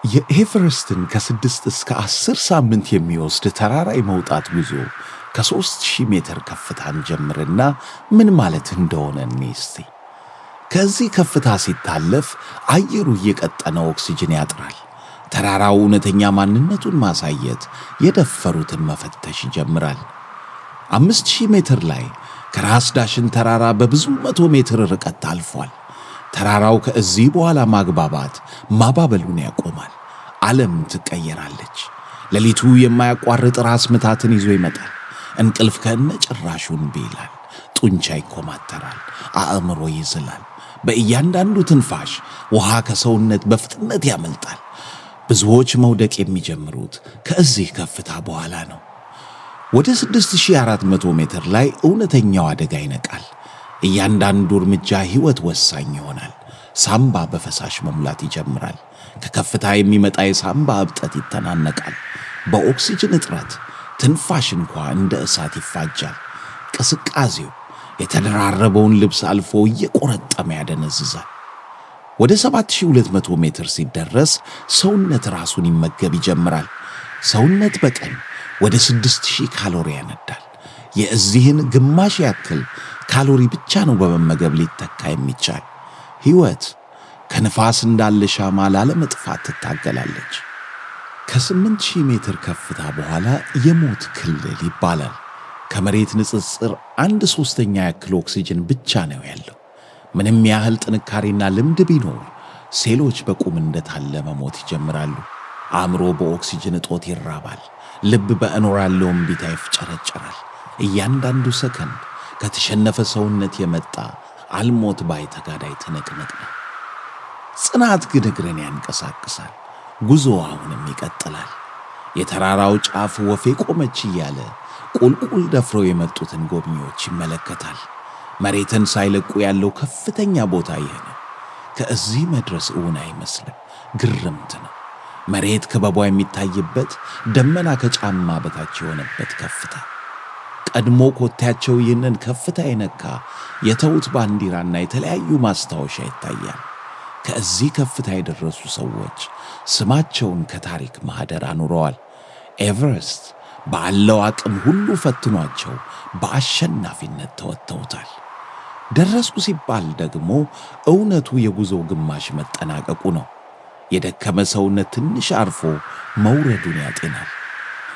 የኤቨረስትን ከ6 እስከ 10 ሳምንት የሚወስድ ተራራ የመውጣት ጉዞ ከ3000 ሜትር ከፍታን ጀምርና ምን ማለት እንደሆነ እኔ እስቲ። ከዚህ ከፍታ ሲታለፍ አየሩ እየቀጠነ ኦክሲጅን ያጥራል። ተራራው እውነተኛ ማንነቱን ማሳየት የደፈሩትን መፈተሽ ይጀምራል። 5000 ሜትር ላይ ከራስ ዳሽን ተራራ በብዙ መቶ ሜትር ርቀት ታልፏል። ተራራው ከዚህ በኋላ ማግባባት ማባበሉን ያቆማል። ዓለም ትቀየራለች። ሌሊቱ የማያቋርጥ ራስ ምታትን ይዞ ይመጣል። እንቅልፍ ከነ ጭራሹ እምቢ ይላል። ጡንቻ ይኮማተራል፣ አእምሮ ይዝላል። በእያንዳንዱ ትንፋሽ ውሃ ከሰውነት በፍጥነት ያመልጣል። ብዙዎች መውደቅ የሚጀምሩት ከዚህ ከፍታ በኋላ ነው። ወደ 6400 ሜትር ላይ እውነተኛው አደጋ ይነቃል። እያንዳንዱ እርምጃ ሕይወት ወሳኝ ይሆናል። ሳምባ በፈሳሽ መሙላት ይጀምራል። ከከፍታ የሚመጣ የሳምባ እብጠት ይተናነቃል። በኦክሲጅን እጥረት ትንፋሽ እንኳ እንደ እሳት ይፋጃል። ቅዝቃዜው የተደራረበውን ልብስ አልፎ እየቆረጠመ ያደነዝዛል። ወደ 7200 ሜትር ሲደረስ ሰውነት ራሱን ይመገብ ይጀምራል። ሰውነት በቀን ወደ 6000 ካሎሪ ያነዳል። የዚህን ግማሽ ያክል ካሎሪ ብቻ ነው በመመገብ ሊተካ የሚቻል። ሕይወት ከንፋስ እንዳለ ሻማ ላለመጥፋት ትታገላለች። ከ8000 ሜትር ከፍታ በኋላ የሞት ክልል ይባላል። ከመሬት ንጽጽር አንድ ሦስተኛ ያክል ኦክሲጅን ብቻ ነው ያለው። ምንም ያህል ጥንካሬና ልምድ ቢኖር ሴሎች በቁም እንደታለመ መሞት ይጀምራሉ። አእምሮ በኦክሲጅን እጦት ይራባል። ልብ በእኖራለሁ እምቢታ ይፍጨረጨራል። እያንዳንዱ ሰከንድ ከተሸነፈ ሰውነት የመጣ አልሞት ባይ ተጋዳይ ትንቅንቅ ነው። ጽናት ግን እግርን ያንቀሳቅሳል። ጉዞ አሁንም ይቀጥላል። የተራራው ጫፍ ወፌ ቆመች እያለ ቁልቁል ደፍረው የመጡትን ጎብኚዎች ይመለከታል። መሬትን ሳይለቁ ያለው ከፍተኛ ቦታ ይህ ነው። ከእዚህ መድረስ እውን አይመስልም፣ ግርምት ነው። መሬት ክበቧ የሚታይበት፣ ደመና ከጫማ በታች የሆነበት ከፍታ። ቀድሞ ኮቴያቸው ይህንን ከፍታ የነካ የተዉት ባንዲራና የተለያዩ ማስታወሻ ይታያል። ከዚህ ከፍታ የደረሱ ሰዎች ስማቸውን ከታሪክ ማኅደር አኑረዋል። ኤቨረስት ባለው አቅም ሁሉ ፈትኗቸው በአሸናፊነት ተወጥተውታል። ደረሱ ሲባል ደግሞ እውነቱ የጉዞው ግማሽ መጠናቀቁ ነው። የደከመ ሰውነት ትንሽ አርፎ መውረዱን ያጤናል።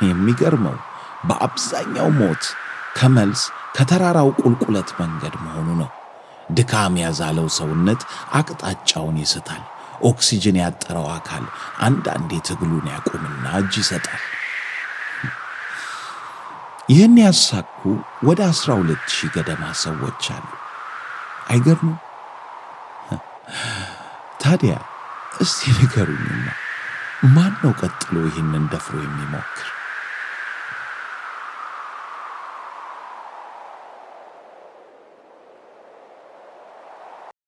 የሚገርመው በአብዛኛው ሞት ከመልስ ከተራራው ቁልቁለት መንገድ መሆኑ ነው። ድካም ያዛለው ሰውነት አቅጣጫውን ይስታል። ኦክሲጅን ያጠረው አካል አንዳንዴ ትግሉን ያቆምና እጅ ይሰጣል። ይህን ያሳኩ ወደ 12,000 ገደማ ሰዎች አሉ። አይገርምም? ታዲያ እስቲ ንገሩኝማ፣ ማን ነው ቀጥሎ ይህንን ደፍሮ የሚሞክር?